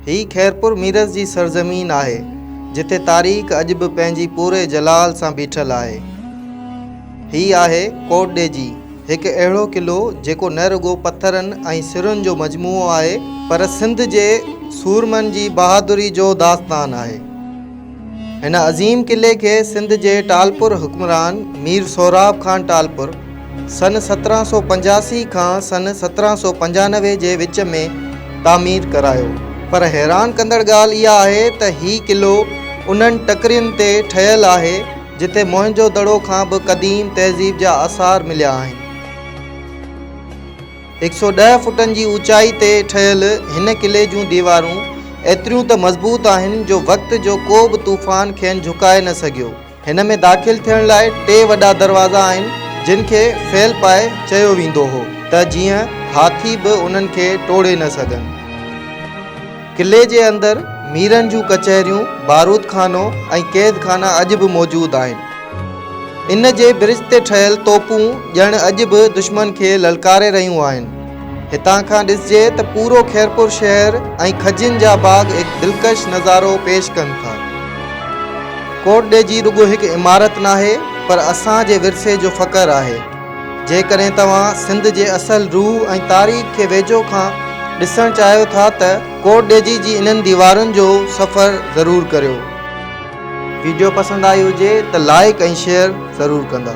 هي خيرپور ميرس جي سرزمين آهي، جتي تاريخ اڄ به پنهنجي پوري جلال سان بيٺل آهي. هي آهي ڪوٽ ڏيجي، هڪ اهڙو قلعو جيڪو نه رڳو پٿرن ۽ سرن جو مجموعو آهي، پر سنڌ جي سورمن جي بهادري جو داستان آهي. هن عظيم قلعي کي سنڌ جي ٽالپر حڪمران مير سهراب خان ٽالپر سن 1785 کان سن 1795 جي وچ ۾ تعمير ڪرايو. پر حيران ڪندڙ ڳالهه اها آهي ته هي قلعو انهن ٽڪرين تي ٺهيل آهي، جتي موهن جو دڙو کان به قديم تهذيب جا آثار مليا آهن. 110 فٽن جي اوچائي تي ٺهيل هن قلعي جون ديوارون ايتريون ته مضبوط آهن جو وقت جو ڪو به طوفان کين جهڪائي نه سگهيو. هن ۾ داخل ٿيڻ لاء ٽي وڏا دروازا آهن جن کي فيل پائي چيو ويندو هو ته جيئن هاٿي به انهن کي ٽوڙي نه سگهن. قلعي جي اندر ميرن جون ڪچهريون، بارود خانو ۽ قيد خانا اڄ به موجود آهن. ان جي برج تي ٺهيل توپون ڄڻ اڄ به دشمن کي للڪاري رهيون آهن. هتان کان ڏسجي ته پورو خيرپور شهر ۽ کجين جا باغ هڪ دلڪش نظارو پيش ڪن ٿا. ڪوٽ ڏيجي رڳو هڪ عمارت ناهي پر اسان جي ورثي جو فخر آهي. جيڪڏهن توهان سنڌ جي اصل روح ۽ تاريخ کي ويجهو کان ڏسڻ چاهيو ٿا ته ڪوٽ ڏيجي جي انهن ديوارن جو سفر ضرور ڪريو. ويڊيو پسند آئي هجي ته لائيڪ ۽ شيئر ضرور ڪندا.